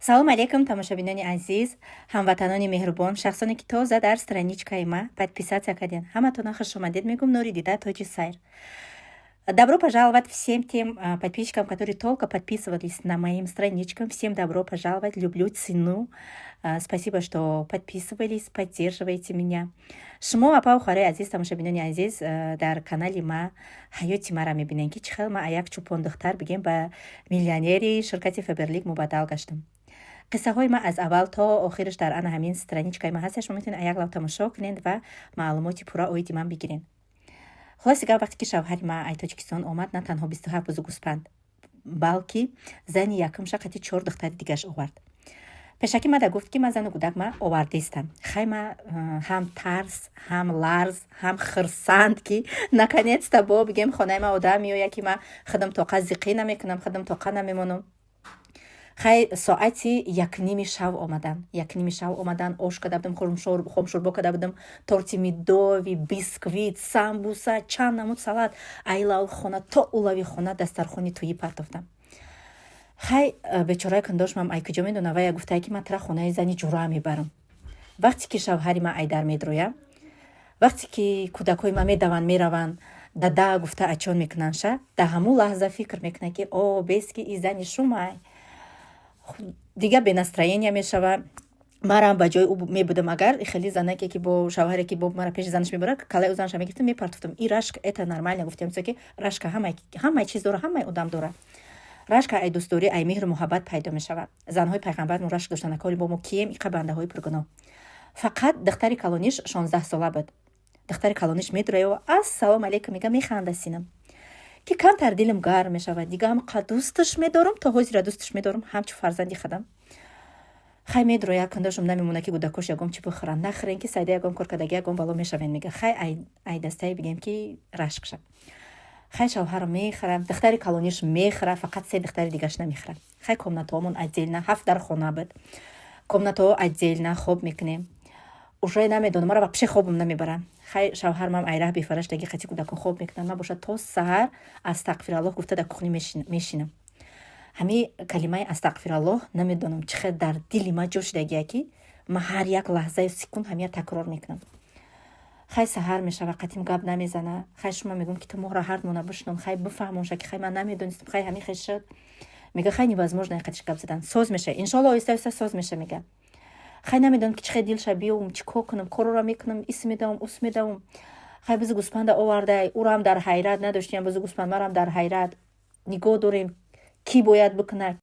Салом алейкум, тамошобинони азиз, ҳамватанони меҳрубон, шахсоне, ки тоза дар страничкаи ма подписаться кардем. Ҳаматона хушомадед мегӯм, нури дида, тоҷи сайр. Добро пожаловать всем тем подписчикам, которые только подписывались на моим страничкам. Всем добро пожаловать. Люблю, ценю. Спасибо, что подписывались, поддерживаете меня. Шумо, апау хоҳарои азиз, тамошобинони азиз, дар канали ма ҳаёти маро мебинем, ки чӣ хел ма як чӯпондухтар бигем ба миллионери ширкати Фаберлик мубаддал гаштам. Қиссаҳои ма аз аввал то охираш дар ана ҳамин страничкаи ма ҳаст. Шумо метавонед як лав тамошо кунед ва маълумоти пурра оиди ман бигиред. Хулоси гап, вақте ки шавҳари ма ай Тоҷикистон омад, на танҳо 27 бузу гӯспанд, балки зани якумша қати чор духтари дигаш овард. Пешакӣ мада гуфт, ки ман зану кӯдак ма овардистам. Хай, ма ҳам тарс, ҳам ларз, ҳам хирсанд, ки наконец-то бо бигем хонаи ма одам меояд, ки ма худам тоқа зиқӣ намекунам, худам тоқа намемонам. Хай, соати 1:30 шав омадан. 1:30 шав омадан, ош карда будам, хомшӯрбо карда будам, торти медовый, бисквит, самбуса, чанд намуд салат. Айлави хона то улави хона дастархони тӯйӣ партофтам. Хай, бечораи кундошмам ай куҷо медона, вая гуфтае, ки ман тара хонаи зани ҷура мебарам. Вақте ки шавҳари ман айдар медроя, вақте ки кӯдакҳои ман медаванд, мераванд, дада гуфта ачон мекунанд ша, дар ҳамун лаҳза фикр мекунад, ки о, бес ки и зани шумай. Дига бе настроения мешава. Марам ба ҷои ӯ мебудам, агар хеле занаке, ки бо шавҳаре, ки бо мара пеши занаш мебарад, калаи ӯ занаша мегирифтам, мепартофтам. И рашк, это нормально, гуфтем, ки рашка ҳамаи чиз дора, ҳамаи одам дора. Рашка ай дӯстдорӣ, ай меҳру муҳаббат пайдо мешавад. Занҳои пайғамбар рашк доштанд. Аколи бо мо кием, иқа бандаҳои пургуноҳ? Фақат духтари калониш 16 сола буд. Духтари калониш медураё, ассалому алейкум мега, механда синам, ки камтар дилам гарм мешавад. Дига ҳам дӯсташ медорам, то ҳозира дӯсташ медорам, ҳамчу фарзанди худам. Хай, медуро, як кандошам намемона, ки кӯдакош ягон чӣ бихӯранд, нахӯрен, ки сайда ягон кор кардаги, ягон бало мешавен, мега. Хай, ай дастаи бигем, ки рашк шав. Хай, шавҳарам мехӯра, духтари калониш мехӯра, фақат се духтари дигаш намехӯра. Хай, комнатаҳомон отдельно, ҳафт дар хона буд, комнатаҳо отдельно, хоб мекунем. Уже намедонам, мара вообще хобам намебарам. Хай, шавҳармам айраҳ бефараш даги қати кӯдакон хоб мекунам. Ман бошад то саҳар астағфираллоҳ гуфта дар кухни мешинам. Ҳами калимаи астағфираллоҳ намедонам чӣ хел дар дили ман ҷо шудагия, ки ман ҳар як лаҳзаи секунд ҳамия такрор мекунам. Хай, саҳар мешава, қатим гап намезана. Хай, шума мегӯм, ки ту моҳра ҳардмона бишнон, хай, бифаҳмонша, ки хай, ман намедонистам, хай, ҳамин хел шуд. Мега, хай, невозможно қатиш гап задан, соз меша, иншоалло, оҳиста оҳиста соз меша, мега. Хай, намедонам, ки чӣ хел дилша биёвум, чӣ кор кунам, корора мекунам, ис медавам, ус медавам. Хай, бизу гӯспанда овардай, урам дар ҳайрат надоштиям, бизу гӯспанд марам дар ҳайрат нигоҳ дорем, кӣ бояд бикунад.